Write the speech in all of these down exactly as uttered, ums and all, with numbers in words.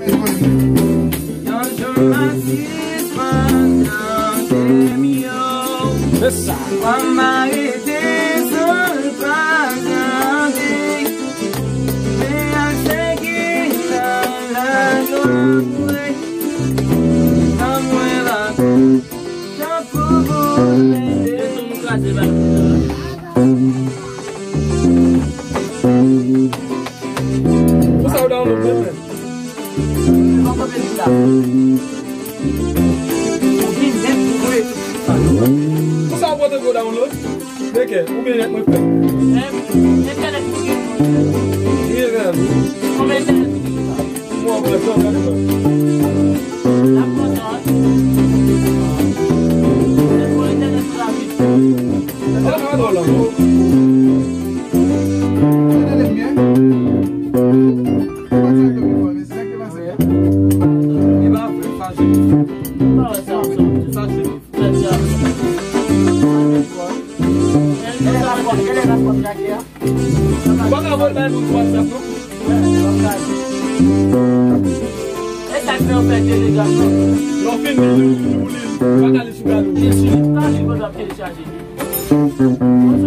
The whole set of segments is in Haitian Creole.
Yon jou m asiz pandan tèm yo. Se sa. Papa m arete san l pa tande. Men ak sè ki nan lajwa m vre. Nan mwen la. Pou sa ou download menm menm? Pou sa ou pote gwo download? Deke, ou gen nèt mwen fè. Entènèt ou gen? Li gen. Konbyen entènèt ou gen? Mwen, mwen, mwen, mwen, mwen. Ou pa ka voye l bay moun sou WhatsApp, non? E sa k fè yo fè Telegram, non? Lè w fin li, li, li, li, li pa ka li sou gale. Li sou, li pa li, mwen ap telechaje li.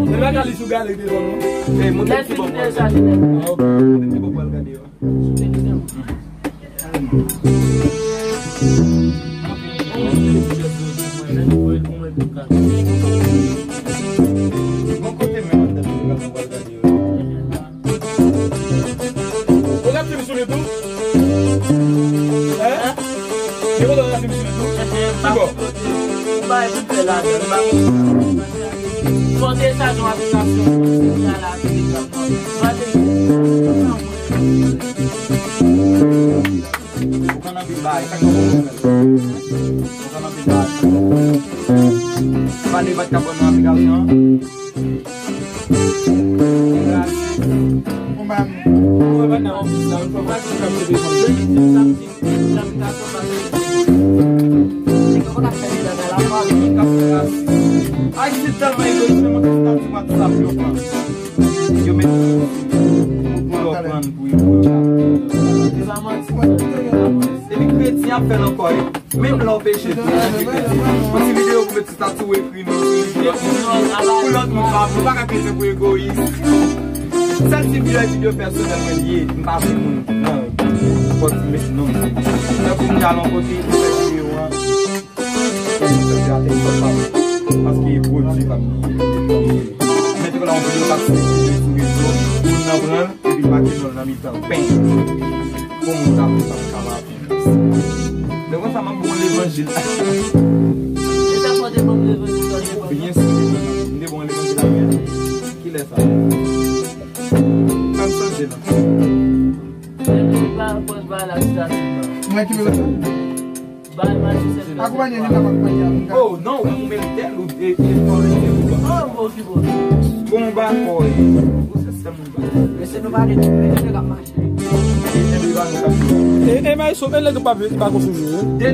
Li pa ka li sou gale devan, non? Lè fin li telechaje nèt. Ah, ok. Mwen te di bon, pral gade yo. Sou Telegram. Bon kote menm an tèt mwen pral gade yo. Ou rap film sou li tou? Hein? Gen kote w rap film sou li tou? Ki bò? Ou bay pou fè ladan, ou bay pou fè ladan. Fò w telechaje yon aplikasyon pou w la Telegram. Ou pa te Ou konn anpil bagay, sa k fè w konn fè. Ou konn anpil bagay. Ou pa te bat ka pran nan aplikasyon an? Ou menm. Ou wè maten an, ou di sa, ou pa di sa, ou te konn. Ayisyen tèlman egoyis, men montre estati WhatsApp yo pran. Yo met pou yo pran pou yo. Epi kretyen ap fè l ankò, wi. Menm lè w peche, tou yon ti videyo pou met ti tatu ekri non sou li. Pou lòt moun pa, nou pa ka kretyen pou egoyis. Sèl ti videyo, videyo pèsonèl mwen li ye, m pa vle moun nan, fòk ti met non m. Tankou m t al yon kote, m fè videyo an. Pou mwen fè atè sòt pa m. Paske e pwodui pa m li ye. Men te vle yon videyo k ap sikile sou rezo, moun nan pran l, epi l make non l nan mitan. Pen. Pou moun ta pou sa m kapab. Men konsa m ap bon levanjil. E sa fò te bon levanjil, sa te bon. Byen si, m te bon levanjil avè l. Kilè sa? Sa m sonje non. Epi pa pòz bagay la sou sa. Mwen ki bezwen sa. Bay Manchester. Akonpanye li nan akonpanye a moun ka. Oh, non, ou merite l, ou e, e, fò rete ou ba. Oh, bon, ki bon. Bon, ba, fò, e, ou se sèl moun ba. Mesye, nou pa gen tout, men gen nèg ap mache. E, e, ba, nou ka. E, e, Maestro, e, nèg pa, pa konsouje, wi.